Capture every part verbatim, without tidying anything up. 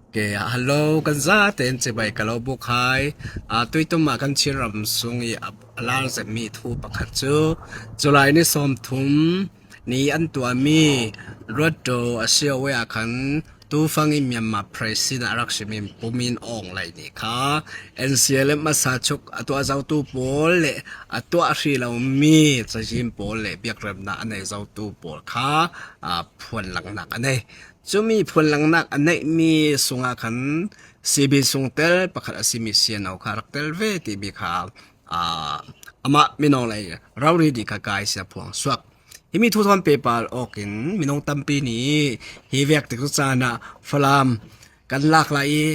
Ke, hello, kan zate in cibai ka lo buk hai. A, tuitum ah kan Chin ram sung i a, a lar zet mi thu pakhat cu July ni sawmthum ni an tuahmi Ruatdo a si ah khan tufang i Myanmar President a rak simi Pu Min Aung Hlaing nih kha N C L M a sa chuk a tuah zotu pawl le a tuah hrih lomi cazin pawl le biakremnak a nei zotu pawl kha, a, phuanlangnak a nei. Cumi phuanlangnak a neihmi sungah khan C B sungtel pakhat a simi siano kha rak tel ve timi kha, aa, amah minung lei rori dih kha kai sia phuang suak. Himi thu thawn pehpar awkin minung tampi nih hi vek tikcu caan ah Falam kan lak lai i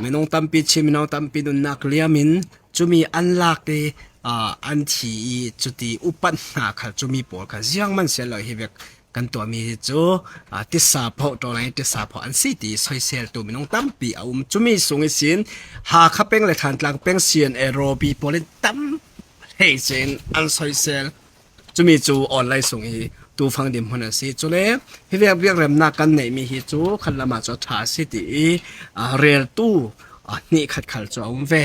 minung tampi, Chin minung tampi nunnak liam in cumi an lak i, aa, an thi i cuti upat hna khal cumi pawl kha ziangman sian lo hi vek kan tuahmi hi cu, aa, tisa phoh, tawlai tisa phoh an si ti soiseltu minung tampi a um. Cumi sung ihsin Hakha peng le Thantlang peng sian e Robi pawl in tam hlei cin an soisel. Cumi cu online sung i tufang dinhmun a si. Cule hi vek biakremnak kan neihmi hi cu khan lamah cu a ṭha a si ti i, aa, reltu, aa, hnih khat khal cu a um ve.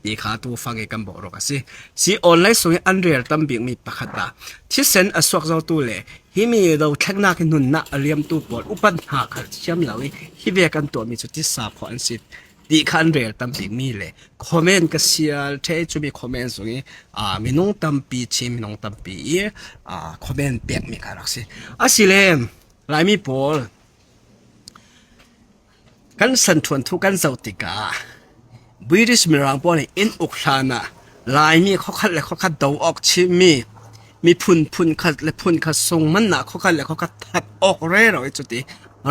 Ti kha tufang i kan bawhrok a si. Si online sung i an rel tam bikmi pakhat ah thisen a suak zotu le himi dothleknak i nunnak a liamtu pawl upat hna khal thiam lo i hi ve kan tuahmi cu tisa phoh an si. Ti kha an rel tam bikmi le comment ka sial ṭheh cumi comment sung i, aa, minung tampi, Chin minung tampi i, aa, comment pekmi kha rak si. Asile Laimi pawl kan san ṭhuan thu kan zoh tikah British Mirang pawl nih inn uk hlan ah Laimi khuakhat le khuakhat do awk chimmi, miphun phun khat le phun khat sung man ah khuakhat le khuakhat that awk rero i cuti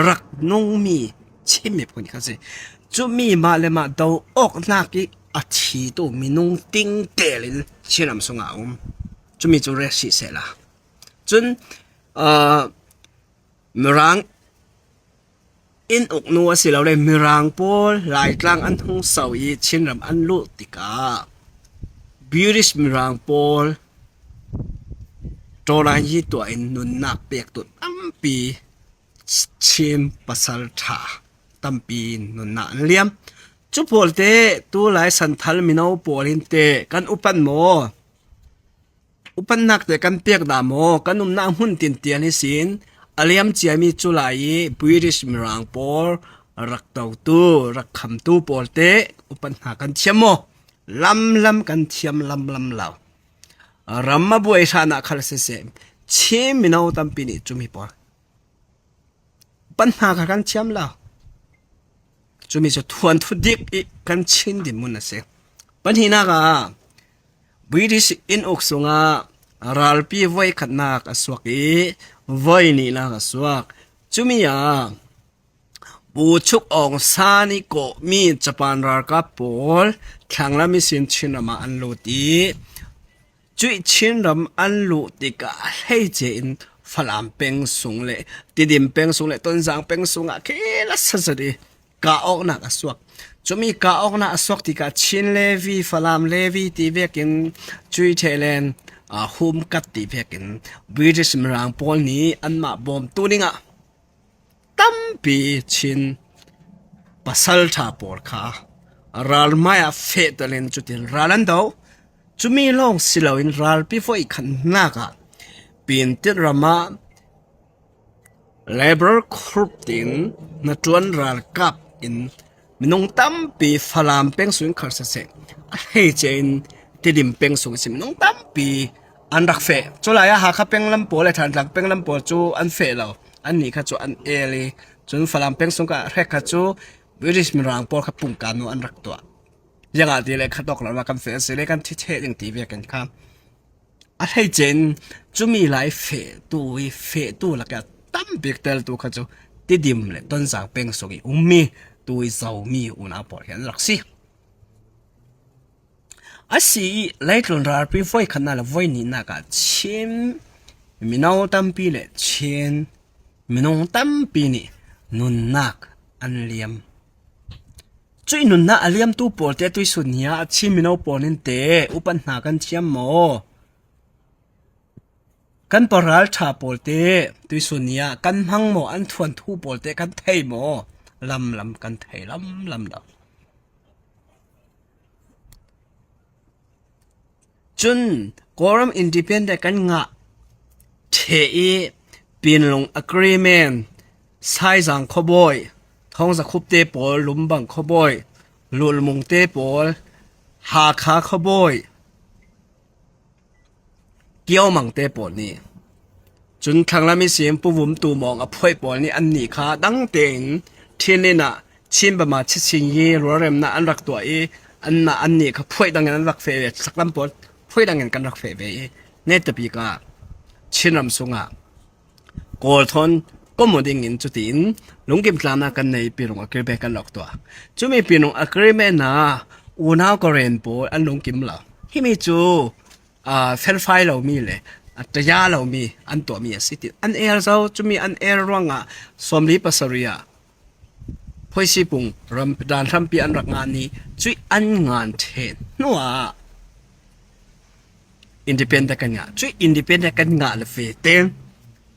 rak nungmi Chin miphun khat si. Cumi mah le mah do awknak i a thitu minung tingtel in Chin ram sungah a um. Cumi cu rel sih sehla. Cun, aa, Mirang inn uknu asilole Mirang pawl Laitlang an hung so i Chin ram an luh tikah British Mirang pawl tawlai hi tuah in nunnak pektu tampi, Chin pasalṭha tampi nunnak an liam. Cu pawl te tulai Santhal mino pawl in te kan upat maw? Upatnak te kan pek dah maw? Kan umnak hmun tintian ihsin a liam ciami cu lai i British Mirang pawl rak totu, rak khamtu pawl te upat hna kan thiam maw? Lamlam kan thiam lamlam lo. Ram a buai hlan ah khal siseh, Chin mino tampi nih cumi pawl upat hna kha kan thiam lo. Cumi cu thuanthu dik i kan Chin dinhmun a si. Pahnihnak ah British inn uk sungah ralpi voi khatnak a suak i voi nihnak a suak. Cumi ah Pu Chuk Aung San i kawhmi Japan ralkap pawl thlanglam ihsin Chin ram ah an lut i cuih Chin ram an luh tikah a hleice in Falam peng sung le Tidim peng sung le Tonzang peng sungah khi la sasat i kah awknak a suak. Cumi kah awknak a suak tikah Chin Levi, Falam Levi ti vekin cuih Thailand, aa, humkat ti vekin British Mirang pawl nih anmah bawmtu dingah tampi Chin pasalṭha pawl kha ralmai ah feh telin cutin ral an do. Cumi lawng si loin ralpi voi khatnak ah Pintit ram ah Labour Corps tiin hnaṭuan ralkap in minung tampi Falam peng sung in khal siseh, a hleice in Tidim peng sung ihsin minung tampi an rak feh. Cu lai ah Hakha peng lam pawl le Thantlang peng lam pawl cu an feh lo. Annih kha cu an el i cun Falam peng sung kha hrek kha cu British Mirang pawl kha pungka nu an rak tuah. Ziangahtile khat awk lam ah kan feh a si le kan thi ṭheh ding ti vekin kha a hleice in cumi lai fehtu i fehtu lakah tam bik teltu kha cu Tidim le Tonzang peng sung i ummi tu i Zomi unau pawl hi an rak si. A si i leitlun ralpi voi khatnak le voi nihnak ah Chin mino tampi le Chin minung tampi nih nunnak an liam. Cuih nunnak a liamtu pawl te tuisun ni ah Chin mino pawl in te upat hna kan thiam maw? Kan paralṭha pawl te tuisun ni ah kan hmang maw? An thuanthu pawl te kan thei maw? lamlam kan thei lamlam lo. Cun Kawlram independent kan ngah ṭheh i Pinlung Agreement, Saizang khuabawi, Thawngzakhupte pawl, Lumbang khuabawi, Lulmungte pawl, Hakha khuabawi, Kiaumangte pawl nih, cun thlanglam ihsin Pu Vum Tu Mawng a phuaih pawl nih annih kha dang tein Chin inn ah Chin Bama Chin Sing i rualremnak an rak tuah i, anmah annih kha phuaih dangin an rak feh ve, thlaklam pawl phuaih dangin kan rak feh ve i, netabik ah Chinram sungah Kawl thawn kom uh dingin cutin lungkim tlamnak kan nei, Pinlung Agreement kan rak tuah. Cumi Pinlung Agreement ah unau Karen pawl an lungkim lo. Himi cu, aa, felfai lomi le a taya lomi an tuahmi a si, tin an er zo. Cumi an er ruangah sawmli pasarih ah Phoisi Pung ram, dan hrampi an rak ngan i, cuih an ngan ṭheh hnuah independent kan ngah. Cuih independent kan ngah le vete,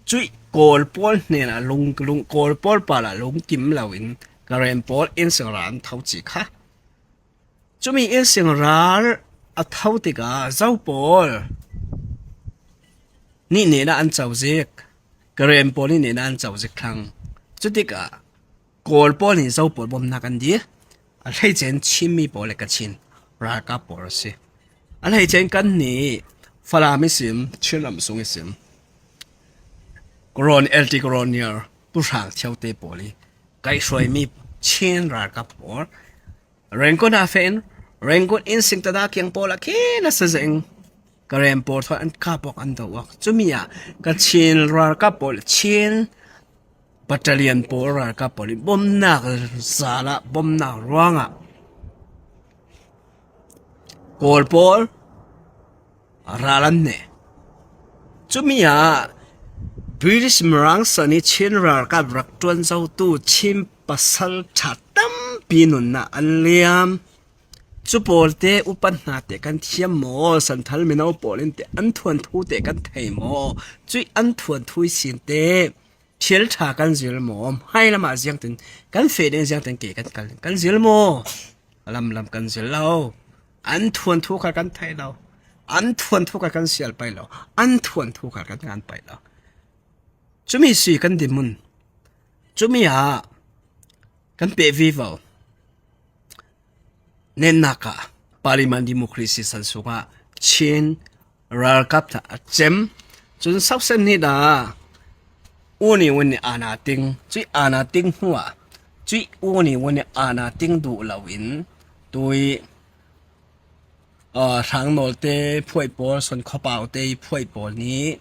cuih Kawl pawl hnenah lung, lung, Kawl pawl parah lungkim loin Karen pawl inn sing ral an tho cih kha. Cumi inn sing ral a tho tikah Zo pawl nih hnenah an co zik, Karen pawl nih hnenah an co zik thlang. Cutikah Kawl pawl nih Zo pawl bawmhnak an dil. A hleice in Chinmi pawl le Kachin ralkap pawl a si. A hleice in kannih Falam ihsin, Chinram sung ihsin, Colon-, L T Colonel Pu Hrang Thio te pawl i kaihhruaimi Chin ralkap pawl Rangoon ah feh in, Rangoon inn sing tata kiang pawl ah khin a si zeng. Karen pawl thawn an kap awk, an do awk. Cumi ah Kachin ralkap pawl, Chin Battalion pawl ralkap pawl in bawmhnak zal ah, bawmhnak ruangah Kawl pawl ral an neh. Cumi ah British Mirang san i Chin ralkap rak ṭuan zotu Chin pasal ṭha tampi nunnak an liam. Cu pawlte upat hna te kan thiam maw? Santhal mino pawl in te an thuanthu te kan thei maw? Cuih an thuanthu ihsin te thil ṭha kan zil maw? Hmailam ah ziangtin kan feh ding, ziangtin ke kan kal ding kan zil maw? Lamlam kan zil lo. An thuanthu khal kan thei lo. An thuanthu khal kan sial pei lo. An thuanthu khal kan ngan pei lo. Cumi si kan dinhmun. Cumi ah kan peh vivo. Netnak ah Parliament Democracy san sungah Chin ralkap tha a cem. Cun sausen hnih dah U Ne Win nih aana ting. Cuih aana ting hnuah, cuih U Ne Win nih aana ting duh loin tui, aa, Hrang Nawl te phuaih pawl, Son Khua Pau te phuaih pawl nih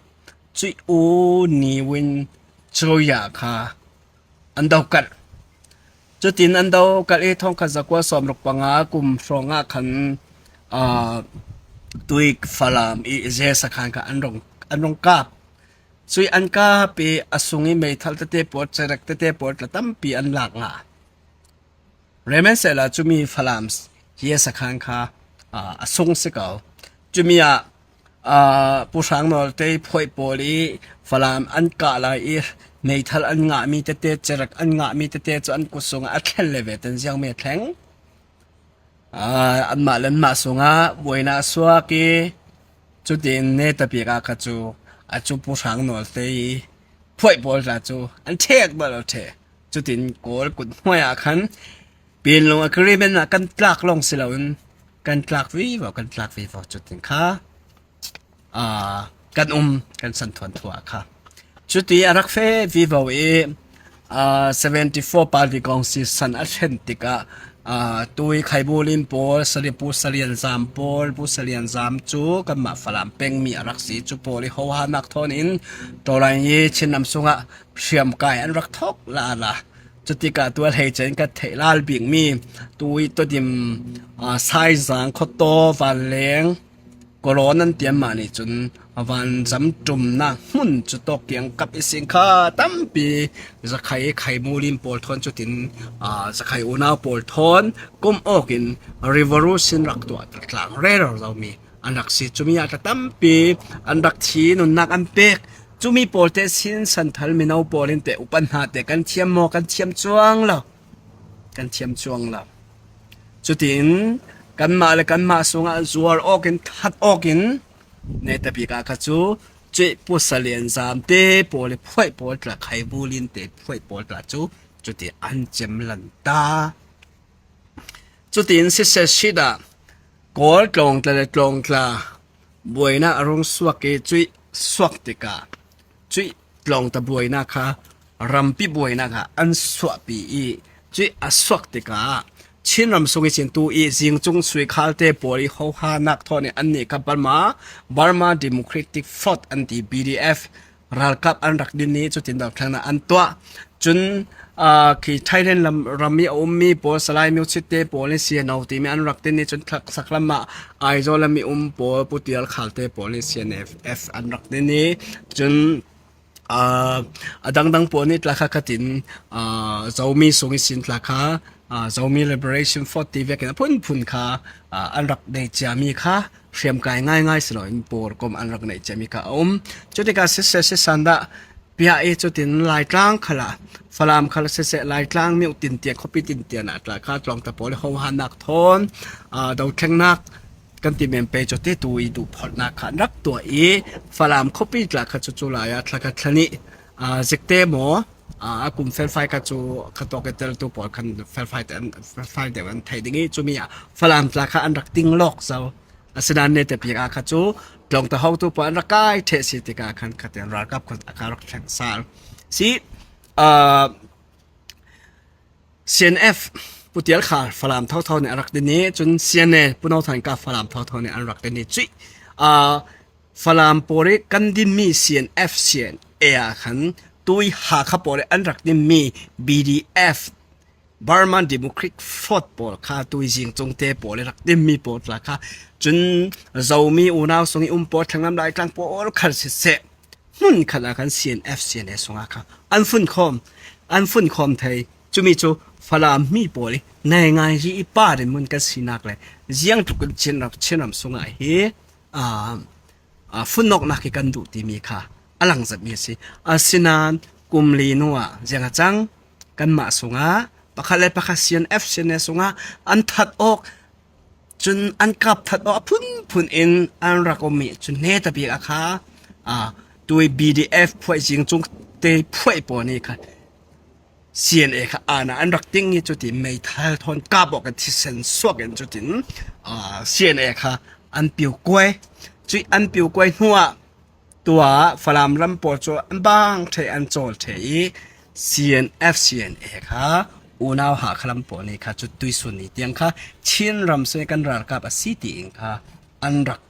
cuih U Ne Win Choya kha an dokalh. Cutin an dokalh i thongkhat zakua sawmruk panga kum hrawngah khan, aa, tui Falam i Zesakhan kha an rung, an rung kap. Cuih an kap i a sung i meithal tete pawl, cerek tete pawl tla tampi an lak ngah. Remain sehla cumi Falam Zesakhan kha, aa, a sung si ko. Cumi ah, aa, Pu Hrang Nawl te phuaih pawl i Falam an kah lai i meithal an ngahmi tete, cerek an ngahmi tete cu an kut sungah a thlen le ve ten ziangmi a thleng. Aa, anmah le anmah sungah buainak a suak i cutin netabik ah kha cu a cu Pu Hrang Nawl te i phuaih pawl tla cu an ṭhek bal lo ṭheh. Cutin Kawl kut hnuai ah khan Pinlung Agreement ah kan tlak lawng si loin kan tlak vivo, kan tlak vivo. Cutin kha, aa, kan um, kan Santhuan thu ah kha. Cuti a rak feh vivo i, aa, seventy four Party Constitution a thlen tikah, aa, tui Khai Bu Lin pawl, Sali Pu Salian Zam pawl, Pu Salian Zam cu kanmah Falam pengmi a rak si, cu pawl i hohanak thawn in Tawlai i Chin ram sungah hriamkai an rak thok lala. Cutikah tu a hleice in ka theih lal bikmi tui Tuadim, aa, Saizang, Khuataw, Vanleng, Kawlawn an ti anmah nih cun vanzam ṭumnak hmun cu tawk kiangkap ihsin kha tampi Zakhai, Khai Bu Lin pawl thawn cutin, aa, Zakhai unau pawl thawn kum awkin revolution rak tuah tlang rero zomi an rak si. Cumi ah tla tampi an rak thi, nunnak an pek. Cumi pawl te sin Santhal mino pawl in te upat hna te kan thiam maw? Kan thiam cuang lo. kan thiam chuang lo. Cutin kanmah le kanmah sungah zuar awkin, that awkin, netabik ah kha cu cuih pusa lianzamte pawl i phuaih pawl tla, khaivulin te phuaih pawl tla cu cuti an cem lanta. Cutin siseh sitah Kawl tlawngtla le tlawngtla buainak a rung suak i cuih suak tikah cuih tlawngta buainak kha rampi buainak ah an suahpi i cuih a suak tikah Chin ram sung i cin tu i zingcung suikhalte pawl i hohanak thawn i annih kha Burma, Burma Democratic Front an ti, B D F, ralkap an rak din i cutin dothlennak an tuah. Cun aa, khi Thailand lam, ram i a ummi pawl, Salai Myo Chit te pawl in C N O timi an rak din i cun thlaksak lam ah Aizawl lam i um pawl, Pu Tial Khal te pawl in C N F an rak din i cun aa, a dangdang pawl nih tla kha khatin aa, Zomi sung i sin tla kha aa, Zomi Liberation Front ti vekin a phunphun kha aa, an rak nei ciami kha hriamkai ngaingai si loin pawl kom an rak nei ciami kha a um. Cutikah siseh sisan dah piah i cutin Laitlang khalah, Falam khalah siseh, Laitlang myo tintian, khuapi tintian ah tla kha tlawngta pawl i hohanak thawn aa, dothlennak kan ti men pei cu titu i duhphorhnak kha an rak tuah i Falam khuapi tla kha cu cu lai ah thlakhat thla nih aa, zikte maw aa, a kum felfai kha cu kha tawk i teltu pawl khan felfai te an, felfai te an thei ding i cumi ah Falam tla kha an rak ting lawk zo. Asinain netabik ah kha cu tlawngta hotu pawl an rak kai ṭheh si tikah khan khatin ralkap kha a kha rak thleng sal si. Aa, C N F Pu Tial Khal Falam thotho nih a rak din i cun C N A Pu No Than Kap Falam thotho nih an rak din i cuih aa, Falam pawl i kan dinmi C N F, C N A ah khan tui Hakha pawl i an rak dinmi B D F, Burman Democratic Front pawl kha tui zingcungte pawl i rak dinmi pawl tla kha cun Zomi unau sung i um pawl thlenglam Laitlang pawl khal siseh hmun khat ah khan C N F, C N A sungah kha an funkhawm, an funkhawm thei. Cumi cu Falam mi pawl i nai ngai ri i pa rinmun kan sinak le ziang tluk in Chin ram, Chin ram sungah hi aa, aa, funnawknak hi kan duh timi kha a langzatmi a si. Asinain kum li hnu ah ziang a cang, kanmah sungah pakhat le pakhat C N F, C N A sungah an that awk, cun an kap that awk a phunphun in an rak um i cun netabik a kha aa, tui B D F phuaih zingcung te phuaih pawl nih kha C N A kha ana an rak ting i cutin meithal thawn kap awk in thisen suak in cutin aa, C N A kha an piu kuai. Cuih an piu kuai hnuah tua Falam ram pawl cu an bang ṭheh, an cawl ṭheh i C N F, C N A kha unau Hakha lam pawl nih kha cu tuisun ni tiang kha Chin ram sung i kan ralkap a si tiin kha an rak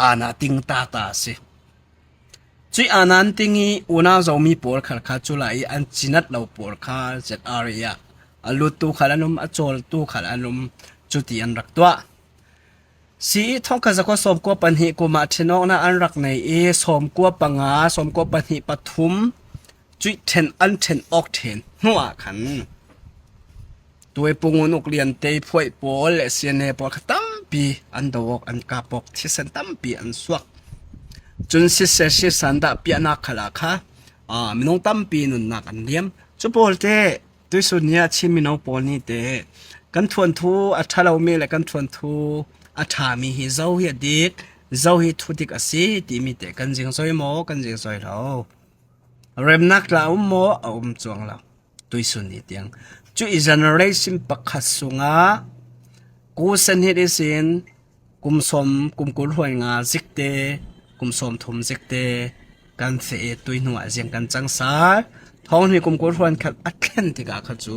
ana ting tata a si. Cuih ana an ting i unau Zomi pawl khal kha cu lai i an cinat lo pawl kha Z R A ah a luttu khal an um, a cawltu khal an um, cuti an rak tuah. Si i thongkhat zakua sawmkua pahnih kum ah ṭhenawknak an rak nei i sawmkua panga, sawmkua pahnih pathum cuih ṭhen an ṭhen awk ṭhen hnu ah khan tuai pungun uk lian tei phuaih pawl le C N A pawl kha tampi an do awk, an kap awk, thisen tampi an suak. Cun siseh sisan dah piahnak khal ah kha aa, minung tampi nunnak an liam. Cu pawl te tuisun ni ah Chin mino pawl nih te kan thuanthu a ṭha lomi le kan thuanthu a ṭhami hi zo hi a dik, zo hi thudik a si timi te kan zingzoi maw, kan zingzoi lo? Remnak tla a um maw, a um cuang lo? Tuisun ni tiang cu i generation pakhat sungah kusen hit ihsin kum sawm, kum kul hruai nga zikte, kum sawm thum zikte kan feh i tui hnu ah ziang kan cang sal. Thawng hnih kum kul hruai khat a thlen tikah kha cu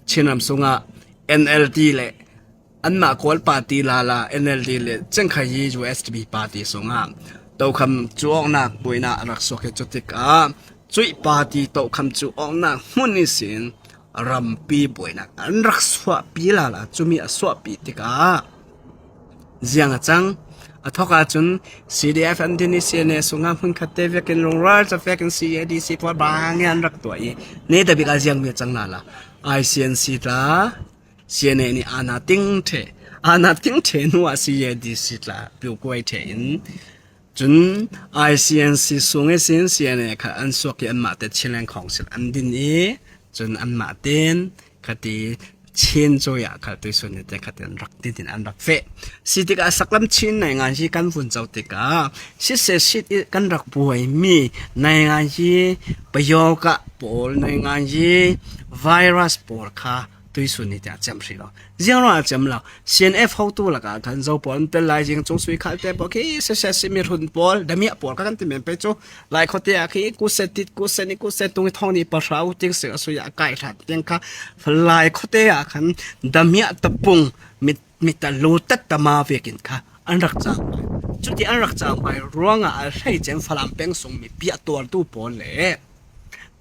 Chin ram sungah N L D le anmah Kawl party lala N L D le cengkhayi U S D P party sungah tokham cu awknak buainak a rak suak hi. Cu tikah cuih party tokham cu awknak hmun ihsin rampi buainak an rak suahpi lala. Cumi a suahpi tikah ziang a cang. A thawk ahcun C D F an din i C N A sungah hmunkhat te vekin lungral ca vekin C A D C pawl bang i an rak tuah i netabik ah ziangmi a cang lala. I C N C tla C N A nih ana ting ṭheh, ana ting ṭheh hnu ah C A D C tla piukuai ṭheh in cun I C N C sung ihsin C N A kha an suak i anmah te Chinland Council an din i cun anmah tein Khati Chin cuya khal tuisun ni te khatin rak titin an rak feh. Si tikah saklam Chin naingan hi kan vun co tikah sitse sit i kan rak buai mi naingan hi payawkah pawl naingan hi virus pawl kha tuisun ni te a cem hri lo. Ziang ruang a cem lo. C N F hotu lakah khan zo pawl an tel lai zing cung sui khal te pawl khi sitse sit mi run pawl damiah pawl kha kan ti men pei cu Lai khuate ah khi kuse tit kuse ni kuse tung i thong ni pahra u ting sing a sui a kai hlat tiang kha Lai khuate ah khan damiah tapung mit mit a lu tat tama vekin kha an rak cang pai. Cuti an rak cang pai ruangah a hlei cem Falam peng sung mi piah tuartu pawl le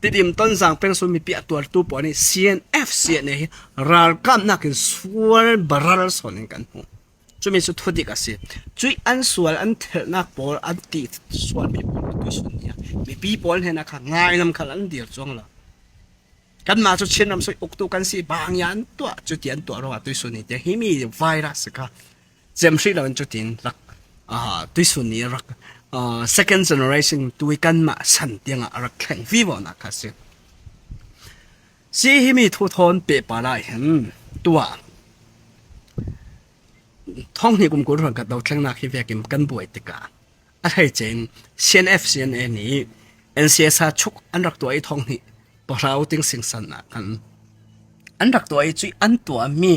Tidim Tonzang peng sung mi piah tuartu pawl ni C N F C N A hi ralkap nakin sual baral sawn in kan hmuh. Cumi cu thudik a si. Cuih an sual an thelhnak pawl an ti sual mi pawl tuisun nia mipi pawl hnenah kha ngailam khal an dir cuang lo. Kanmah cu Chinram sui uktu kan si bang ya an tuah cuti an tuah ruangah tuisun ni tiang himi virus kha cem hrih lo in cutin rak tuisun ni rak second generation tui kanmah san tiangah rak thleng vivo nak kha si. Si himi thu thawn pehpa lai hin tuah thong hnih kum kul hrawng ka do thlengnak hi vekin kan buai tikah a hlei cein C N F C N A nih N C S a chuk an rak tuah i thong hnih pahra u ting singsan ah khan an rak tuah i cuih an tuahmi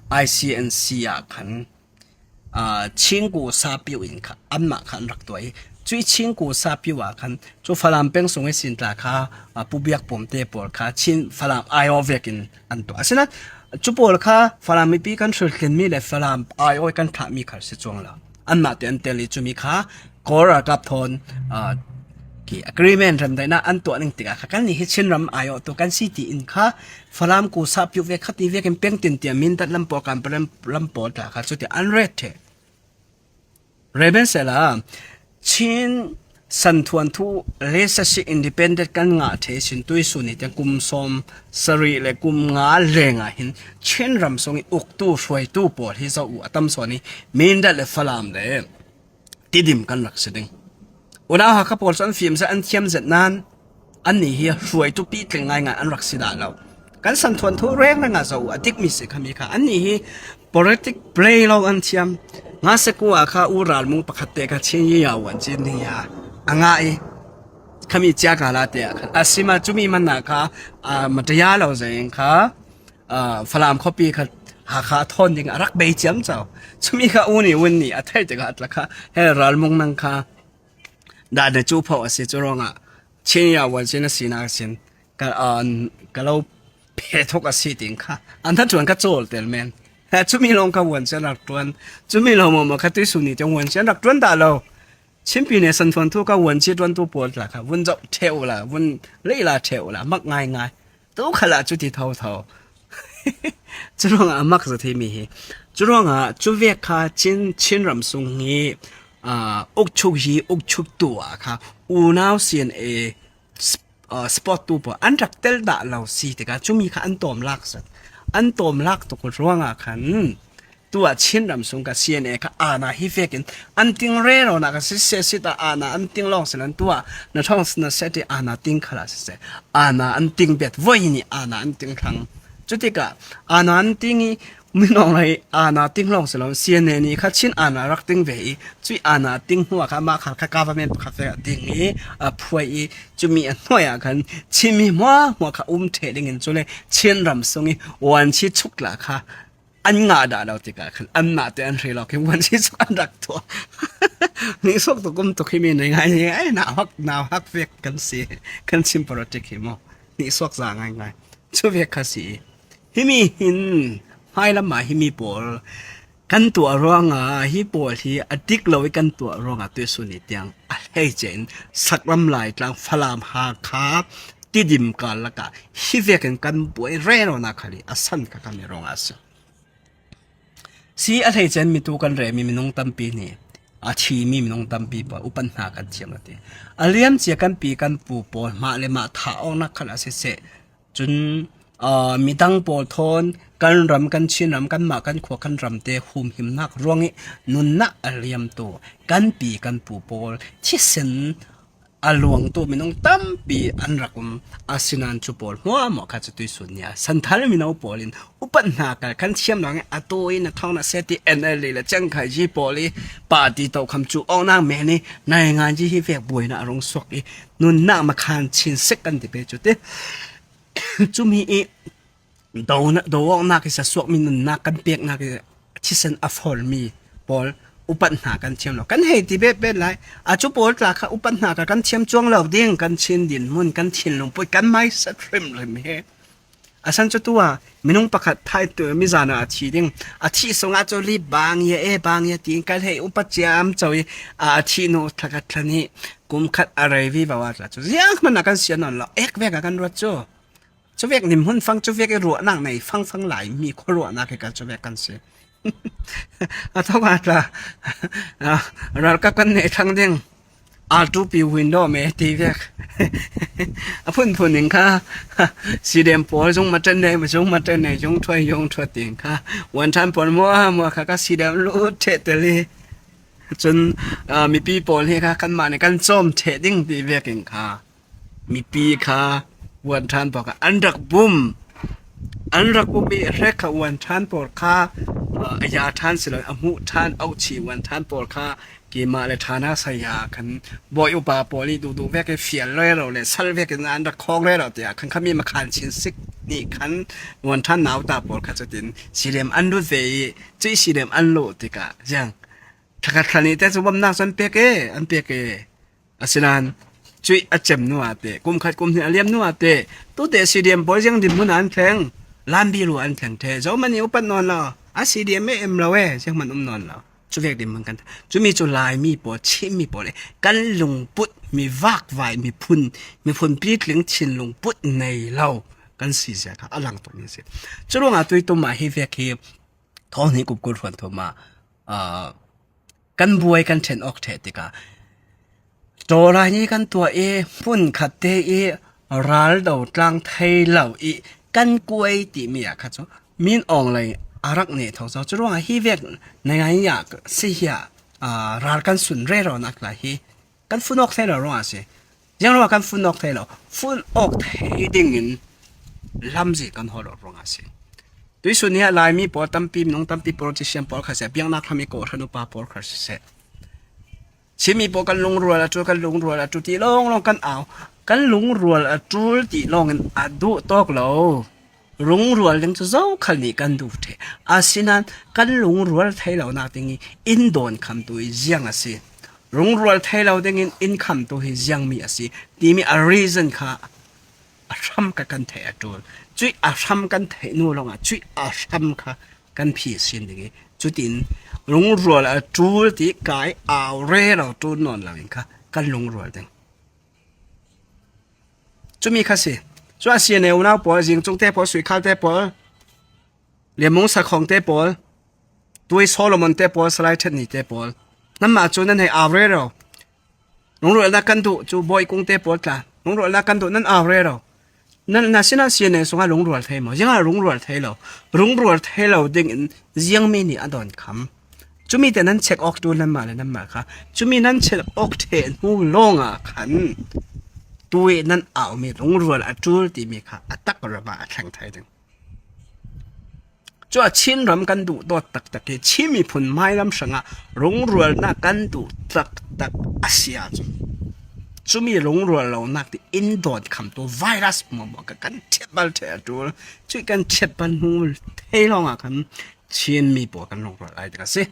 I C N C ah khan Chingku sapiu in kha anmah kha an rak tuah i cuih Chingku sapiu ah khan cu Falam peng sung i sin tla kha pubiak pumte pawl kha Chin Falam aiawh vekin an tuah. Asinain cu pawl kha Falam mipi kan hrilhlinmi le Falam aiawh kan thlahmi khal si cuang lo. Anmah te an tel i cumi kha Kawl ralkap thawn ki agreement remdaihnak an tuah ning tikah kha kannih hi Chinram aiawh tu kan si tiin kha Falam ku sapiu vek khati vekin peng tin tiang Mindat lam pawl kan lam pawl tla kha cuti an ret ṭheh. Rebensela Chin santhuanthu leadership independent kan ngah ṭheh sin tuisun ni tiang kum sawm sarih le kum nga lengah hin Chinram sung i uktu hruaitu pawl hi zoh uh a tam sawn i Mindat le Falam le Tidim kan rak si ding. Unau Hakha pawl cu an fim zet an thiam zet nain annih hi hruaitu pitling ngaingai an rak si dah lo. Kan santhuanthu rengreng ah zoh uh a dikmi si khami kha annih hi politic play lo an thiam. Nga seku ah kha u ralmung pakhat te kha Chin Yi Yau Wan Chin ni a a ngah i khami cia kala te ah khan a sima cumi manna kha a mataya lo zeng kha Falam khuapi kha Hakha thawn ding a rak bei ciamco. Cumi kha u ni un ni a theih tikah a tla kha he ralmung nang kha dah na cu phoh a si cu ruangah Chin Yau Wan Chin a sinak sin ka lo phe thuk a si ting kha an tha ṭuan ka cawl tel men. Cumi lawng kha Wan Chin rak ṭuan. Cumi lawng mawmaw kha tuisun ni tiang Wan Chin rak ṭuan dah lo. Chimpi ne santhuanthu kha Wan Chin ṭuantu pawl tla kha vun zoh ṭheh uh la vun leila ṭheh uh la mak ngaingai. Tu khalah cuti thotho. Curuangah a mak zat hi mi hi. Curuangah cuvek kha Chin Chinram sung hi ukchuk hi ukchuk tu ah kha unau C N A sport tu pawl an rak tel dah lo si tikah cumi kha an tawm lak zat. An tawm lak tuk ruangah khan tuah Chinram sung ka C N A kha aana hi vekin an ting rero nak a sitse sit ah aana an ting lawng sinan tuah na thawng na set i aana ting khala sitse aana an ting bet voi ni aana an ting thlang. Cutikah aana an ting i minawng lai aana ting lawng si lo C N A ni kha Chin aana rak ting ve i cui aana ting hnuah kha mah khal kha government pakhat vek a ting i a phuai i cumi a hnuai ah khan Chin mi hmuahhmuah kha um ṭheh dingin cule Chinram sung i Wan Chin chuk la kha an ngah dah lo tikah khan anmah te an hri lo khin Wan Chin suk an rak tuah. Nihsuak tuk um tuk hi mi nei ngai hi ai nauhak nauhak vek kan si kan Chin politic hi maw nihsuak za ngaingai. Cuvek kha si himi hin hmailam ah himi pawl kan tuah ruangah hi pawl hi a dik lo i kan tuah ruangah tuisun ni tiang a hleice in saklam lai tlang Falam Hakha Tidim kar lakah hi vekin kan buai rero nak khali a san kha kan i ruangah a si. Si a hleice in mitu kan remi minung tampi nih a thimi minung tampi pa upat hna kan thiam a ti. A liamcia kan pi kan pu pawl hmah le mah thah awknak khal a siseh cun midang pawl thawn kan ram kan Chinram kanmah kan khua kan ramte humhimnak ruang i nunnak a liamtu kan pi kan pu pawl thisen a luangtu minung tampi an rak um. Asinan cu pawl hmuahhmuah kha cu tuisun nia Santhal mino pawl in upat hna kal kan thiam lo nge, a tu in a thawng na seti N L D le Chiang Kai-shek pawl i party tokham cu awknak men i naingan ci hi vek buainak a rung suak i nunnak makhan chin sek kan ti pe cu ti. Cumi i do, do awknak i sasuakmi nunnak kan peknak i thisen a formi pawl upat hna kan thiam lo. Kan hei ti bet bet lai. A cu pawl tla kha upat hna kha kan thiam cuang lo ding, kan Chin dinhmun, kan thinlung put, kan hmaisat hrimhrim he. A san cu tu ah minung pakhat thai tu mizan ah a thi ding. A thih sungah cu li bang ya e, bang ya tiin kan hei upat ciam co i a, a thih nu thlakhat thla nih kum khat a rei vivo ah tla cu zianghman ah kan sian nawn lo. Ek vek ah kan ruat cu. Cuvek nimhmun fang, cuvek i ruahnak nei fangfang lai mi khuaruahnak hi ka cuvek kan si. A thawk ah tla, ah, ralkap kan neh thlang ding. Altupi window me ti vek. A phunphun in kha, sidem pawl zung matan nei, zung matan nei, zung thuai, zung thuat ding kha. Wantan pawl mua, mua kha ka sidem lut theh teli. Cun, ah, mipi pawl hi kha kanmah nih kan cawm theh ding ti vekin kha. Mipi kha wantan pawl kha an rak bum. An rak bum i hrek kha wantan pawl kha, ah, a ya than si lo, a hmuh than auh chi wantan pawl kha keimah le thana saya khan bawi upa pawl i duhduh vek i fial rero le sal vek in an rak khawng rero tiah khan khami makhan chin sik nih khan wantan nauta pawl kha cutin sidem an lut ve i cuih sidem an luh tikah ziang. Thakhat thla nih te cu bawmhnak cu an pek e, an pek e. Asinan cuih a cem hnu ah te, kum khat kum hnih a liam hnu ah te, tute sidem pawl ziang dinhmun ah an thleng, lambi lu an thleng ṭheh. Zohman i upat nawn lo, a sidem e em lo e, zianghman um nawn lo. Cuvek dinhmun kan, cumi cu Laimi pawl, Chinmi pawl e, kan lungput mi vakvai, miphun, miphun pitling thin lungput nei lo kan si zia kha a lang tukmi a si. Curuangah tuitum ah hi vek hi thawng hnih kum kul hruan thum ah, ah, kan buai kan ṭhen awk ṭheh tikah, Tawlai nih kan tuah i hmun khat te i ral do tlang thei lo i kan kuai timi ah kha cu min awng lei a rak neh tho zo. Curuangah hi vek naingai ah si hi ah, aa, ral kan sun rero nak lai hi kan fun awk thei lo ruangah a si. Ziang ruangah kan fun awk thei lo, fun awk thei dingin lamzin kan hawl lo ruangah a si. Tuisun ni ah Laimi pawl tampi, minung tampi, politician pawl kha si ah biaknak hram i kawhhran upa pawl kha si seh. Chinmi pawl kan lungrual a ṭul, kan lungrual a ṭul ti lawnglawng kan au. Kan lungrual a ṭul ti lawngin a duh tawk lo. Lungrual ding cu zokhal nih kan duh ṭheh. Asinain kan lungrual thei lonak ding i in dawnkhamtu hi ziang a si. Lungrual thei lo dingin in khamtu hi ziangmi a si timi a reason kha a hram kha kan theih a ṭul. Cuih a hram kan theih hnu lawngah cuih a hram kha kan phi sin ding i, cutin lungrual a ṭul ti kai au rero ṭul nawn lo in kha kan lungrual ding. Cumi kha si. Cu a C N A unau pawl, Zingcungte pawl, Suikhalte pawl, Lianmung Sakhawngte pawl, Tui Solomonte pawl, Salai Ṭhatnite pawl, nanmah cu nan hei au rero. Lungrualnak kan duh cu Bawi Kungte pawl tla, lungrualnak kan duh nan au rero. Nan, na sinah C N A sungah lungrual thei maw? Ziangah lungrual thei lo? Lungrual thei lo dingin ziangmi nih a dawn kham. Cumi te nan check awk ṭul nanmah le nanmah kha. Cumi nan check awk ṭheh hnu lawngah khan tui nan aumi lungrual a ṭul timi kha a tak ramah a thleng thai ding. Cu a Chin ram kan duh dawt taktak hi Chin miphun hmailam hrangah lungrualnak kan duh taktak a si ahcun cumi lungrual lonak ti in dawnkhamtu virus hmuahhmuah kha kan ṭhiatbal ṭheh a ṭul. Cuih kan ṭhiatbal hnu thei lawngah khan Chinmi pawl kan lungrual lai ding a si.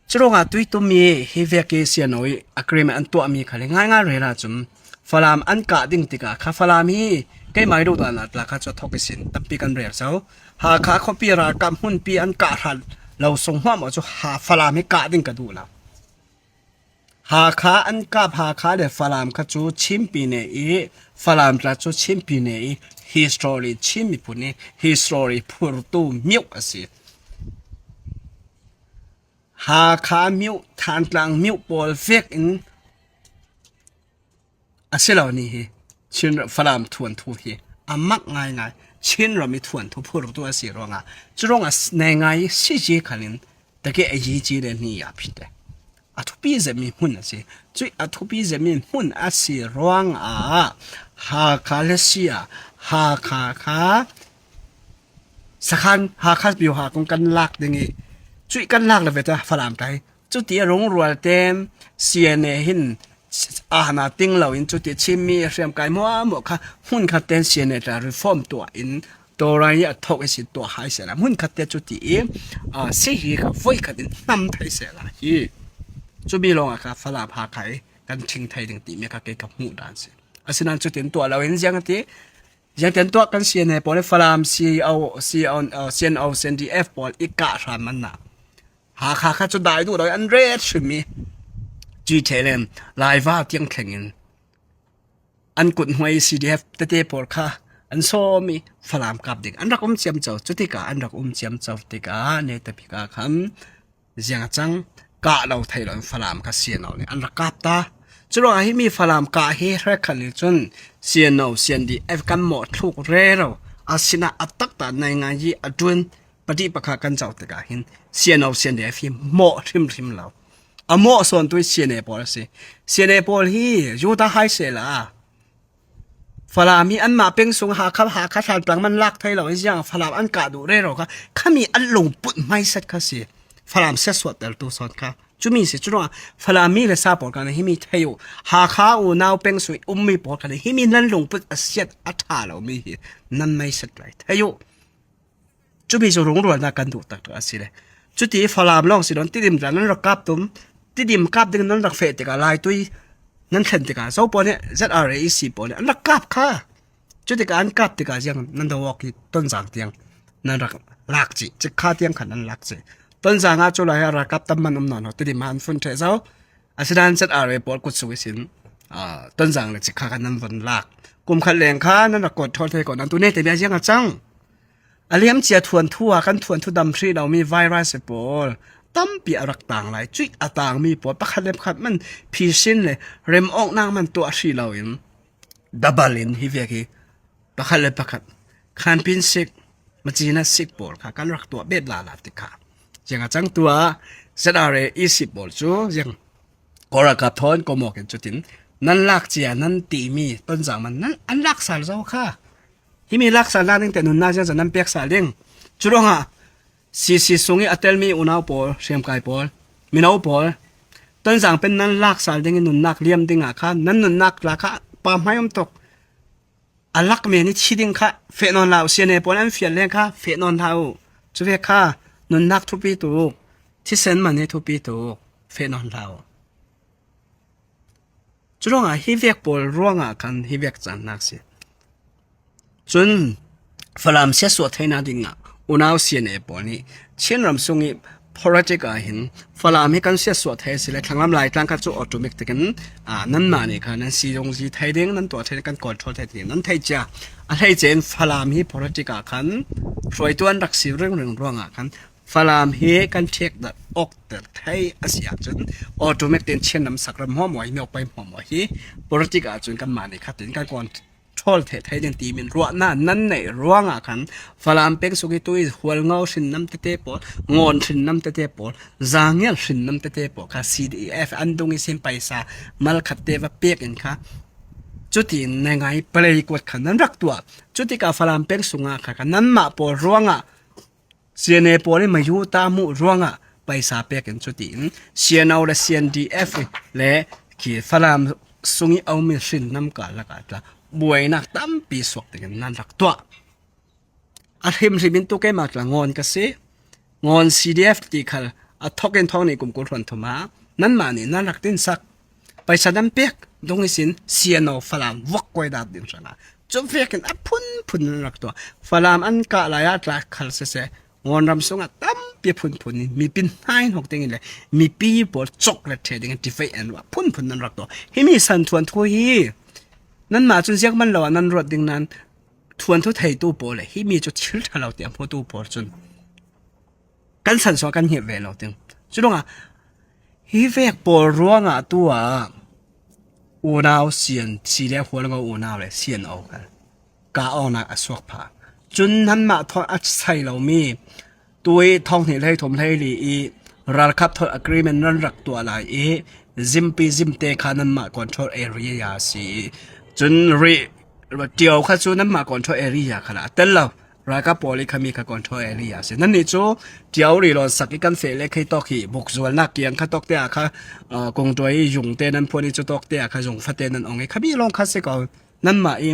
Curuangah tuitum i hi vek i C N O i agreement an tuahmi khal hi ngaingai rel ahcun Falam an kah ding tikah kha Falam hi keimah i duhdanah tla kha cu a thawk ihsin tampi kan rel so. Hakha khuapi ralkap hmunpi an kah hrat lo sung hmuahhmuah cu ha Falam hi kah ding ka duh lo. Hakha an kap, Hakha le Falam kha cu Chinpi ne i Falam tla cu Chinpi ne i history, Chin miphun i history phurtu miuh a si. Hakha miuh, Thantlang miuh pawl vekin a si lo ni hi Chin Falam thuanthu hi a mak ngaingai. Chin ram i thuanthu phurtu a si ruangah, curuangah naingai si ci khalin taki a yi ci le ni a phite. a thupi zet mi hmun a si. Cuih a thupi zet mi hmun a si ruangah Hakha le Sia, Hakha kha sakhan, Hakha biuha kong kan lak ding ih, cuih kan lak le veta Falam kai. Cuti rungrual tem C N A hin ahna ting loin cuti Chin mi hriamkai muahmuah kha hmun khat ten C N A tla reform tuah in Torai a thok i si tuah hai sehla hmun khat te cuti ih, ah, si hi kha voi khat in hnam thei sehla hi. Cumi lawngah kha Falam Hakha ih kan thing thei ding timi kha kei ka hmuh dan si. Asinan cutin tuah loin ziang a ti, ziangtin tuah kan C N A pawl ih Falam C O, C O, uh, C N O, C N D F pawl i kah hram manna Hakha kha cu dai duh lo ih an ret hrim ih, G T L M, Laiva tiang thlengin an kut hnuai C D F tete pawl kha an sawm ih Falam kap ding an rak um ciamco. Cutikah an rak um ciamco tikah Netapika khan ziang a cang kah lo thei lo in Falam kha C N O nih an rak kap ta. Curuangah himi Falam kah hi hrekkhat nih cun C N O, C N D F kan mawh thluk rero. Asinah a taktak naingan ih a ṭun padih pakha kan zoh tikah hin C N O, C N D F hi mawh hrimhrim lo. A mawh sawntu hi C N A pawl a si. C N A pawl hi yuta hai sehla Falam hi anmah peng sung Hakha, Hakha thantlang man lak thei lo hi ziang Falam an kah duh rero kha khami an lungput hmaisat kha si. Falam siatsuahtertu sawn kha. Cumi si curuangah Falam mi le sa pawl khan himi thei uh. Hakha unau peng sung ih ummi pawl khan himi nan lungput a siat a ṭha lomi hi nan hmaisat lai thei uh. Cumi cu rungrualnak kan duh taktak a si le. Cuti Falam lawng si lo in Tidim tla nan rak kap tum, Tidim kap ding nan rak feh tikah Laitui nan thlen tikah zo pawl nih Z R A E C pawl nih an rak kap kha. Cutikah an kap tikah ziang nan do awk hi Tonzang tiang nan rak lak cih, Cikha tiang khan nan lak cih. Tonzang ah cu lai a ralkap tam man um nawn lo, Tidim ah an fun ṭheh zo. Asinan Z R A pawl kut sung ihsin, ah, Tonzang le Cikha kha nan von lak. Kum khat leng kha nan rak kawt ṭhawl thei ko nan tu Netapika ziang a cang. A liamcia thuanthu ah kan thuanthu dam hrih lomi virus pawl tampi a rak tang lai. Cuih a tangmi pawl pakhat le pakhat man phisin le remawknak man tuah hrih loin double in hi vek hi pakhat le pakhat khanpin sik, macina sik pawl kha kan rak tuah bet lala ti kha. Ziang a cang tuah Z R A E C pawl cu ziang Kawl ralkap thawn ko mawk in cutin nan lak cia nan timi Tonzang man nan an lak sal zo kha. Himi lak sal nan ding te nunnak ziangzat nan pek sal ding. Curuangah C C sungih a telmi unau pawl, hriamkai pawl, mino pawl, Tonzang pen nan lak sal dingin nunnak liam dingah kha nan nunnak tla kha pa hmai um tuk. A lak men ih thi ding kha feh nawn hlah uh, C N A pawl an fial leng kha feh nawn hlah uh. Cuvek kha nunnak thupi tuk, thisen man hi thupi tuk, feh nawn hlah uh. Curuangah hi vek pawl ruangah khan hi vek cannak si. Cun Falam siatsuah theihna dingah unau C N A pawl nih Chin ram sungih politic ah hin Falam hi kan siatsuah thei a si le thlanglam Laitlang kha cu automatic in, aa, nanmah nih kha nan si zungzi thei ding, nan tuah thei ding, kan control thei ding nan theih cia. A hleice in Falam hi politic ah khan hruaitu an rak si ringring ruangah khan Falam hi kan ṭhekdarh awkter thei a si ahcun automatic in Chin ram sakram hmuahhmuah hi, miokpai hmuahhmuah hi politic ahcun kanmah nih khatin kan control theh thei ding timin ruahnak nan neih ruangah khan Falam peng sung hi tu ih Hualngo hrinnam tete pawl, Ngawn hrinnam tete pawl, Zangial hrinnam tete pawl kha C D F an dung ihsin paisa malkhat te va pek in kha cutin nai ngai palei kuat khan nan rak tuah. Cutikah Falam peng sungah kha, kha nanmah pawl ruangah C N A pawl in mayuta hmuh ruangah paisa pek in cutin C N O le C N D F le khi Falam sungih a ummi hrinnam kar lakah tla buainak tampi suak dingin nan rak tuah. A hrimhrim in tu keimah tla Ngawn ka si. Ngawn C D F ti khal a thawk in thawng nih kum kul hluan thum ah nanmah nih nan rak tinsak. Paisa nan pek dung ihsin C N O Falam vok kuai dat ding hrangah cuvek in a phunphun nan rak tuah. Falam an kah lai ah tla khal siseh, Ngawn ram sungah tampi a phunphun in mipi hnain hawk dingin le mipi pawl cawk let ṭheh dingin tivei an ruah phunphun nan rak tuah. Himi san thuanthu hi nanmah cun ziangman lo ah nan ruat ding nan thuanthu theitu pawl le himi cu thil ṭha lo tiah hmutu pawl cun kan san sungah kan hngilh ve lo ding. Curuangah hi vek pawl ruangah tu ah unau C N, C D F Hualngo unau le C N O kha kah awknak a suak pha. Cun nanmah thawn a sai lomi tu ih thawng hnih hlei thum hlei li ih ralkap thawn agreement nan rak tuah lai i, zimpi zimte kha nanmah control area si. Cun ri, Ṭio kha cu nanmah control area kha la a tel lo. Ralkap pawl i khami kha control area si. Nannih cu Ṭio ri lawn sak i kan feh le khei tawk hi bukzualnak kiang kha tawk te ah kha, aa, kungṭuai i zung te nan phuan i cu tawk te ah kha zung fate nan ong i khami lawng kha si ko. Nanmah i,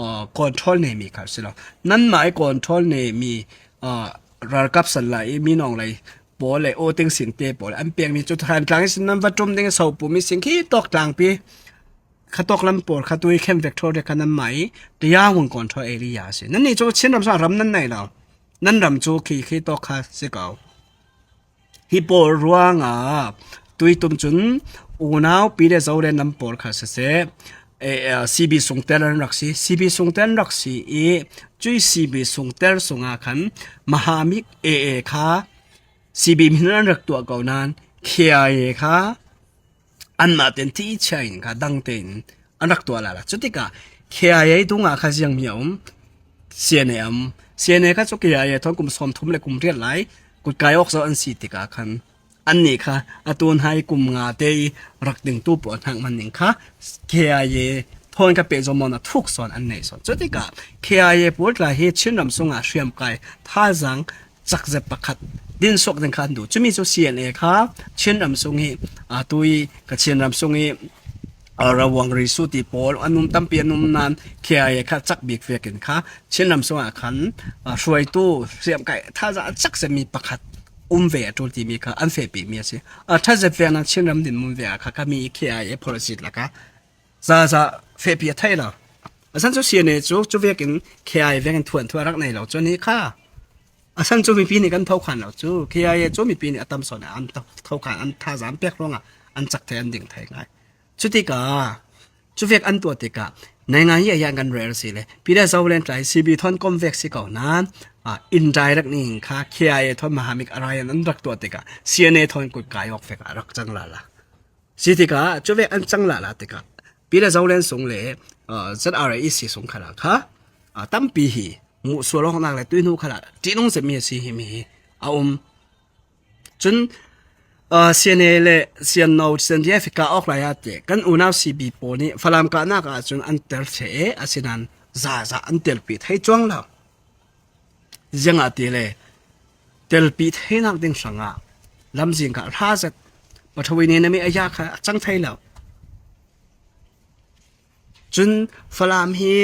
aa, control nemi kha si lo. Nanmah i control nemi, aa, ralkap san lai i minawng lai pawl le aw ting sinte pawl an pekmi cu Thantlang i sin nan va ṭum ding i sopum i sing khi tawk tlangpi kha tawk lam pawl kha tui khem vek ṭhawl rek kha nanmah i Ṭiau hun control area a si. Nannih cu Chin ram sungah ram nan nei lo. Nan ram cu khi khi tawk kha si ko. Hi pawl ruangah tui tum cun unau pi le zo le nam pawl kha siseh, eh, eh, C B sungtel an rak si. C B sungtel an rak si i cui C B sungtel sungah khan Mahamik A A kha C B hmin an rak tuah ko nain K I A kha anmah ten thi chia in kha dang tein an rak tuah lala. Cutikah K I A dungah kha ziangmi a um, C N A a um. C N A kha cu K I A thawn kum sawmthum le kum riat lai kutkai awk zo an si tikah khan annih kha a tunhai kum nga te i rak dingtu pawl hnak man ning kha K I A thawn kha pehzom mawn a thuk sawn an nei sawn. Cutikah K I A pawl tla hi Chin ram sungah hriamkai thazaang cakzet pakhat din suak ding kha an duh. Cumi cu C N A kha Chin ram sung hi, aa, tui ka Chin ram sung hi, aa, Rawang Risu ti pawl an um tampi an um nain K I A kha cak bik vekin kha Chin ram sungah khan, aa, hruaitu hriamkai thazaang cakzetmi pakhat um ve a ṭul timi kha an fehpimi a si. Aa, ṭha zet vek nain Chin ram dinmun ve ah kha khami K I A policy lakah zaza fehpi a theih lo. A san cu C N A cu cu vekin K I A vekin thuanthu a rak nei lo cu ni kha. A san cu mipi nih kan thokhan lo cu K I A cu mipi nih a tam sawn an thokhan an thazaang pek ruangah an cak thei an ding thei ngai. Cutikah cu vek an tuah tikah naingan hi a hian kan rel si le pi le zo len tlai C B thawn kom vek si ko nain, ah, indirect ning kha K I A thawn Mahamik Alliance an rak tuah tikah C N A thawn kut kai awk vek a rak cang lala. Si tikah cu vek an cang lala tikah pi le zo len sung le, aa, Z R A E C sung khalah kha, aa, tampi hi muh sual awknak le tuihnu khalah ṭihnung zetmi a si himi hi a um. Cun, aa, C N A le C N O, C N D F ka awk lai ah te kan unau C B pawl nih Falam kahnak ah cun an tel ṭheh e, asinain zaza an telpi thei cuang lo. Ziangahtile telpi theinak ding hrangah lamzin kha hla zet, Pathawi nih na mi a ya kha a cang thei lo. Cun Falam hi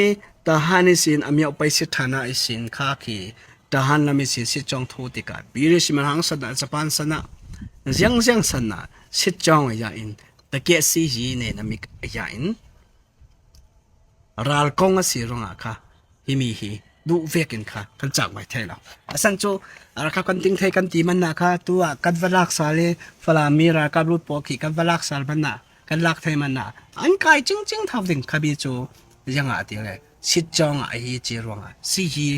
Tahan ihsin a miau pei sit ṭhan ah ihsin kha khi Tahan lam ihsin sit cawng thu tikah British Mirang san ah, Japan san ah, ziangziang san ah sit cawng a ya in, takiah si hi ne na mik a ya in, ral kong a si ruangah kha himi hi duh vekin kha kan cak mai thei lo. A san cu ralkap kan ting thei kan ti manah kha tu ah kan va lak sal i Falam mi ralkap lut pawl khi kan va lak sal manah kan lak thei manah an kai cingcing thau ding kha mi cu ziangah a ti le sit cawng ah a hi ci ruangah si hi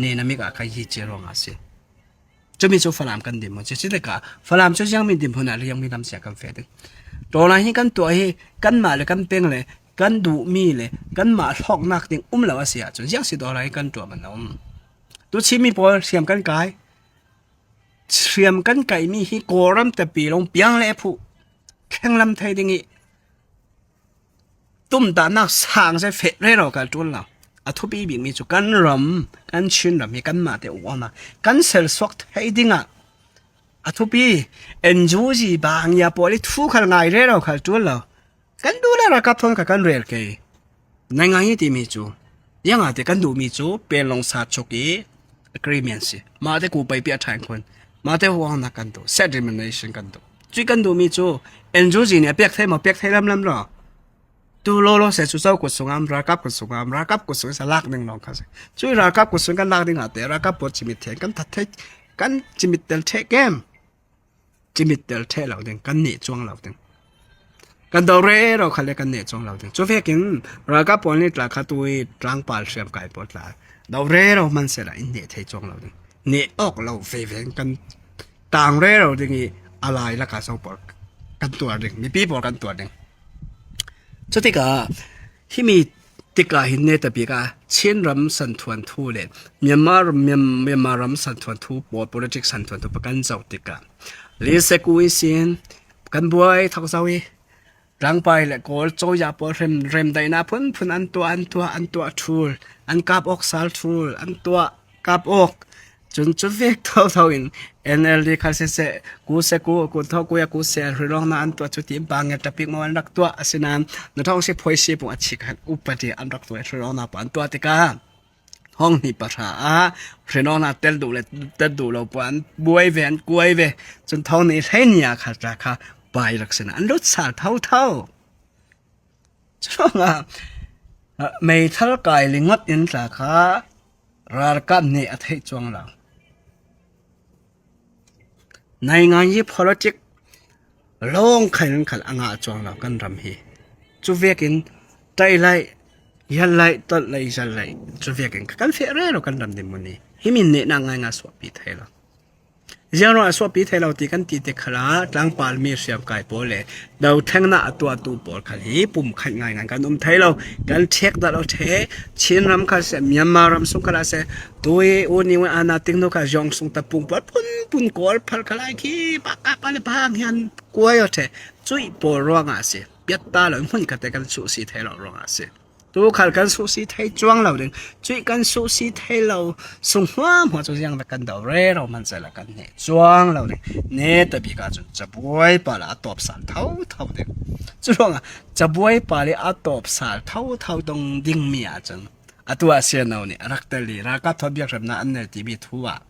ne na mik ah kha hi ci ruangah a si. Cumi cu Falam kan dinhmun si. Cutikah Falam cu ziangmi dinhmun ah le ziangmi lam si ah kan feh ding. Tawlai hi kan tuah hi kanmah le kan peng le kan duhmi le kanmah hlawknak ding um lo a si ahcun ziang si tawlai hi kan tuah man a um. Tuchimi pawl hriam kan kai. Hriam kan kaihmi hi Kawlram tepi lawng piang le phuh khenglam thei ding i tumtahnak sang zet feh rero kha ṭul lo. A thupi bikmi cu kan ram, kan Chin ram hi kanmah te ukawknak kan selsuak thei dingah a thupi N U G bangia pawl i thu khal ngai rero kha ṭul lo. Kan duh le ralkap thawn kha kan rel ke. Naingan hi timi cu ziangah te kan duhmi cu Panglong Sachuk i agreement si. Mahte ku peipi a ṭhan khun. Mahte huangnak kan duh. Self determination kan duh. Cui kan duhmi cu N U G nih a pek thei maw, pek thei lamlam lo. Tu lolo se cu zo kut sungah am, ralkap kut sungah am, ralkap kut sungah sa lak ding lawng kha si. Cui ralkap kut sung kan lak ding ah te, ralkap pawl cimit thei, kan that thei, kan cimit tel thei kem. Cimit tel thei lo ding, kan nih cuang lo ding. Kan do rero kha le kan nih cuang lo ding. Cu vekin ralkap pawl nih tla kha tui tlangpal hriamkai pawl tla do rero hman sehla in nih thei cuang lo ding. Nih awk lo veve kan tang rero ding i a lai lakah so pawl kan tuar ding, mipi pawl kan tuar ding. Cutikah himi tikah hin netabik a Chin ram santhuan thu le Myanmar, Myan-, Myanmar ram santhuan thu, pawl politics santhuan thu pa kan zoh tikah Lee Sek-u i sin kan buai thok zo i tlangpai le Kawl cozah pawl rem, remdaihna phunphun an tuah, an tuah, an tuah thul, an kap awk sal thul, an tuah kap awk. Cun cu vek thotho in N L D khal siseh, ku se ku, ku tho ku ya ku se, hrilawkna an tuah cu ti bang nge tapik maw an rak tuah, asinain na thawng si phoisi pung a chik han upadi an rak tuah, hrilawkna pah an tuah tikah thawng hnih pahra ah hrilawkna tel duh le tel duh lo pah an buai ve, an kuai ve. Cun thawng hnih hleini ah kha tla kha pai rak sin an lut sal thotho. Curuangah meithal kai lingot in tla kha ralkap nih a theih cuang lo. Naingan hi politic lawng khan khal a ngah cuang lo kan ram hi. Cu vekin tailai, yallai, tolhlai, zallai, cu vekin kan feh rero kan ram dinmun hi. Hi min nehnak ngaingai suahpi thei lo. Ziangruangah suahpi thei lo ti kan ti te khalah tlangpal mi hriamkai pawl le dothlengnak a tuahtu pawl khal hi pumkhat ngaingai kan um thei lo. Kan thiak dah lo the, Chin ram khal seh, Myanmar ram sung khalah seh, tui u ni u ana ting nu kha zong sung ta pung pawl pun pun kawl phal khalai khi pakah pale pahang hian kuai aw the. Cuih pawl ruangah a si. Piatta lo hmun kate kan suhsi thei lo ruangah a si. Tu khal kan suhsi thei cuang lo ding. Cuih kan suhsi thei lo sung hmuahhmuah cu ziang kan do rero hman sehla kan hneh cuang lo ding. Netabik ah cun cabuai pa le a tawpsal thotho ding. Curuangah cabuai pa le a tawpsal thotho dong dingmi ah cun atu ah sianno nih a rak tel i ralkap thawn biakremnak an nei timi thu ah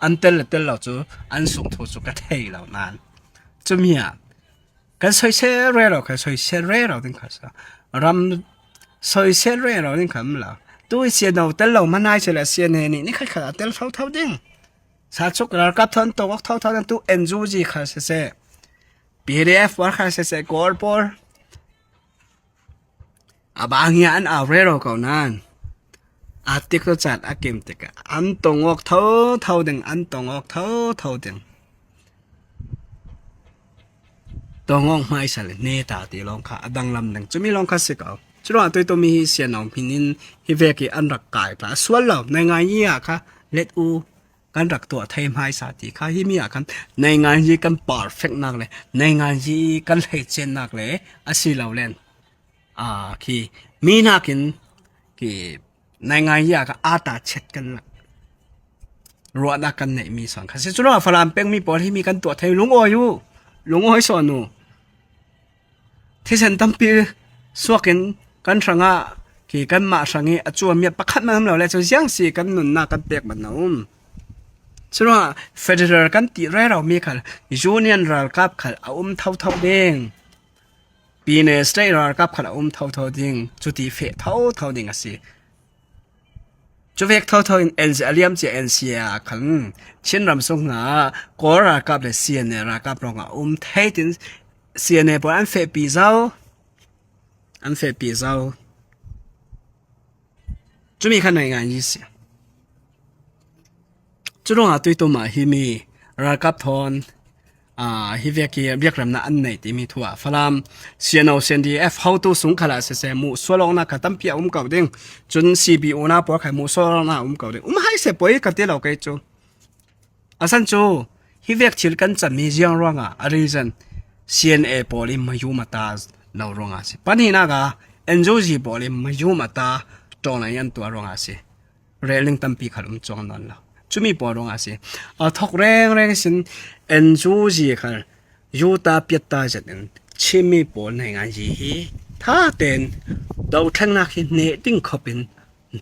an tel le tel lo cu an sung thu cu ka thei lo nain cumi ah kan soisel rero, kan soisel rero ding kha sa. Ram soisel rero ding kha um lo. Tu i sianno tel lo hmanai sehla sianne nih ni khat khat a tel thotho ding. Sa cuk ralkap thawn tawk awk thotho ding tu N U G kha siseh, P D F pawl kha siseh, Kawl pawl a bang hi an au rero ko nain a tik tu cat a kim tikah an tong awk thotho ding, an tong awk thotho ding. Tong awk hmaisa le neta ti lawng kha a danglam ding cumi lawng kha si ko. Curuangah tuitumi hi sianno hmin in hi vek i an rak kai pah a sual lo. Naingan yi ah kha let u kan rak tuah thei hmaisa ti kha himi ah khan naingan yi kan perfect nak le naingan yi kan hleice nak le a si lo len. Aa, khi mi nakin khi naingan yi ah kha ata chet kan lak ruahnak kan neihmi sawn kha si. Curuangah Falam pengmi pawl himi kan tuah thei, lungawi u, lungawi sawn u. Thisen tampi suakin kan hrangah khi kanmah hrang i a cuammi pakhat man um lo le cu ziang si kan nunnak kan pek man a um. Curuangah federal kan ti rero mi khal union ralkap khal a um thotho ding. Pine state ralkap khal a um thotho ding, cuti feh thotho ding a si. Cu vek thotho in N C A a liam cia N C A a khan Chin ram sung hna Kawl ralkap le C N A ralkap ruangah a um thei tin C N A pawl an fehpi zo, an fehpi zo. Cumi kha naingan yi si. Curuangah tuitum ah himi ralkap thawn, aa, hi vek hi biakremnak an nei timi thu ah Falam C N O, C N D F hotu sung khalah siseh, muhsual awknak kha tampi a um ko ding. Cun C B U na pawl kha muhsual awknak a um ko ding. Um hai seh poi ka ti lo kei cu. A san cu hi vek thil kan cam hi ziang ruangah a reason C N A pawl in mayum a ta lo ruangah a si. Pahnihnak ah N U G pawl in mayum a ta ṭawng lai an tuah ruangah a si. Rel ning tampi khal um cuang nawn lo. Cumi pawl ruangah a si. A thawk rengreng sin N U G khal yuta piatta zet in Chinmi pawl naingan yi hi tha tein dothlengnak hi hneh ding khop in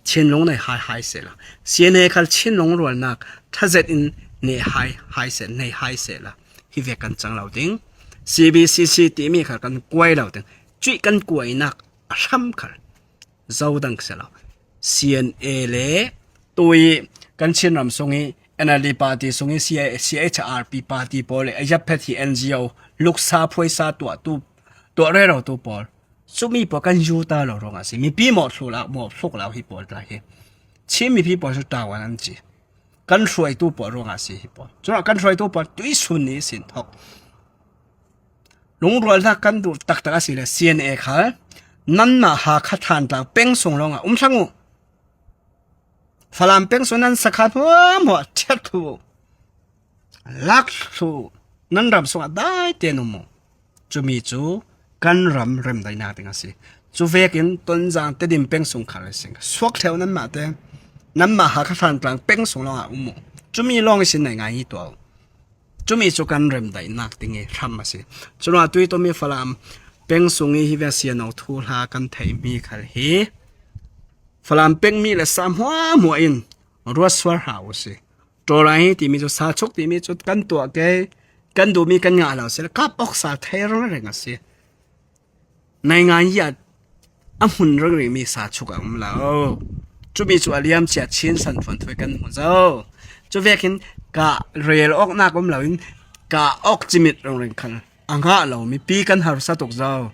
thinlung nei hai hai sehla, C N A khal thinlung rualnak ṭha zet in hneh hai hai seh, nei hai sehla, hi vek kan cang lo ding. C B C C timi khal kan kuai lo ding. Cuih kan kuainak a hram khal zo dang si lo. C N A le tui kan Chin ram sung i N L D party sung i C I, C H R P party pawl le a yaphet hi N G O, luksa phuaisa tuahtu, tuah rero tu pawl. Cumi pawl kan yuta lo ruangah a si. Mipi mawh thluk lo, mawh thluk lo hi pawl tla hi. Chin mipi pawl cu tawan an ci. Kan hruaitu pawl ruangah a si hi pawl. Curuangah kan hruaitu pawl tuisun ni sin thawk. Lungrualnak kan duh taktak a si le C N A khal Nanmah Hakha Thantlang peng sung lawngah um thlang uh. Falam peng sung nan sakha hmuahhmuah thiat thluh uh, lak thluh uh, nan ram sungah daite'n um uh. Cumi cu kan ram remdaihnak ding a si. Cuvekin Tonzang Tedim peng sung khal a si. Suak ṭheu nanmahte, nanmah Hakha Thantlang peng sung lawngah um uh. Cumi lawng ihsin nei ngai hi tuah uh. Cumi cu kan remdaihnak ding i hram a si. Curuangah tuitum i Falam peng sung i hi vek siano thuhla kan theihmi khal hi Falam pengmi le sa hmuahhmuah in ruatsual hlah uh si. Ṭawlai hi timi cu, sachuk timi cu kan tuah ke, kan duhmi kan ngah lo si le, kap awk sa thei ringring a si. Naingan hi ah a hmun ringringmi sachuk a um lo. Cumi cu a liam cia Chin san thuanthu i kan hmu zo. Cuvekin kah rel awknak um loin kah awk cimit ringring khal a ngah lo mipi kan harsa tuk zo.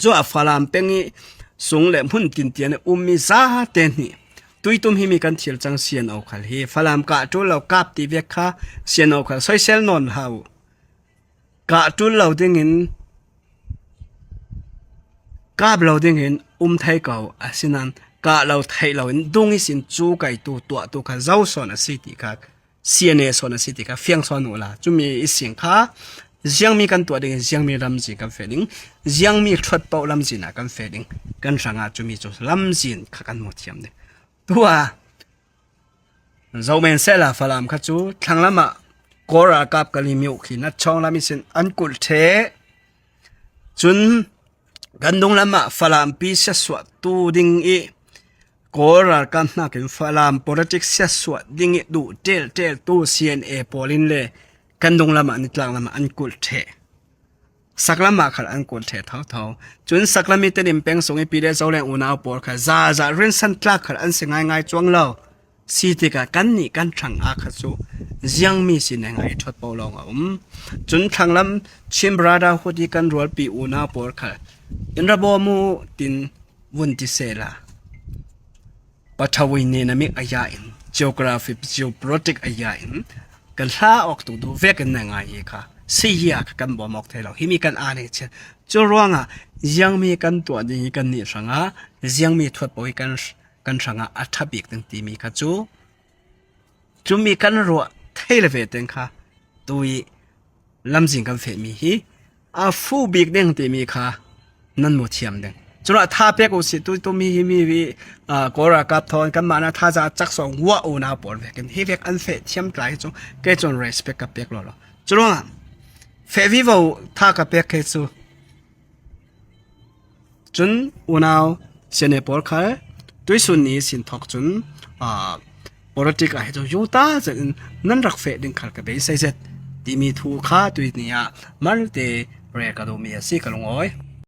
Cu a Falam peng i sung le hmun tintian i ummi zate hnih tuitum himi kan thil cang siano khal hi. Falam kah ṭul lo kap ti vek kha siano khal soisel nawn hlah uh. Kah ṭul lo dingin, kap lo dingin um thei ko, asinain kah lo theih loin dung ihsin cu kaitu tuahtu kha zo sawn a si ti kha, siane sawn a si ti kha fiang sawn uhla. Cumi ihsin kha ziangmi kan tuah ding, ziangmi lamzin kan feh ding, ziangmi ṭhuatpoh lamzin ah kan feh ding, kan hrangah cumi cu lamzin kha kan hmu thiam ding. Tuah Zoh men sehla Falam kha cu thlanglam ah Kawl ralkap Kalaymyo khi Nachawng lam ihsin an kulh ṭheh. Cun kan dunglam ah Falampi siatsuahtu ding i Kawl ralkap hnakin Falam politics siatsuah ding i duh ṭelṭeltu C N A pawl in le kan dunglam ah nitlak lam ah an kulh ṭheh. Saklam ah khal an kulh ṭheh thotho. Cun saklam i Tedim peng sung i P D F Zoland unau pawl khal zazah rinsan tlak khal an si ngaingai cuang lo. Si tikah kannih kan hrang ah kha cu ziangmi si nengah i ṭhuatpoh lawng a um. Cun thlanglam Chin Brotherhood i kan rualpi unau pawl khal in ra bawm uh tin vun ti sehla, Pathawi nena mik a ya in, geography, geopolitic a ya in kan hla awk tuk duh vekin na ngai hi kha, si hi a kha kan bawm awk thei lo. Himi kan aa nei chian. Cu ruangah ziangmi kan tuah ding hi kannih hrangah, ziangmi thuatpoh hi kan, kan hrangah a ṭha bik ding timi kha cu, cumi kan ruah thei le ve teng kha tui lamzin kan fehmi hi a fuh bik ding timi kha nan mu thiam ding. Cun a tha pek uh si, tuitum hi, himi hi, aa, Kawl ralkap thawn kanmah na thazaang cak sawng uah unau pawl vekin hi vek an feh thiam tlai hi cu kei cun respect ka pek lawlaw. Curuangah feh vivo tha ka pek kei cu. Cun unau C N A pawl khal tuisun ni sin thawk cun, aa, politic ah hi cu yuta zet in nan rak feh ding khal ka beisei zet timi thu kha tui ni ah malte rel ka duhmi a si ka lungawi.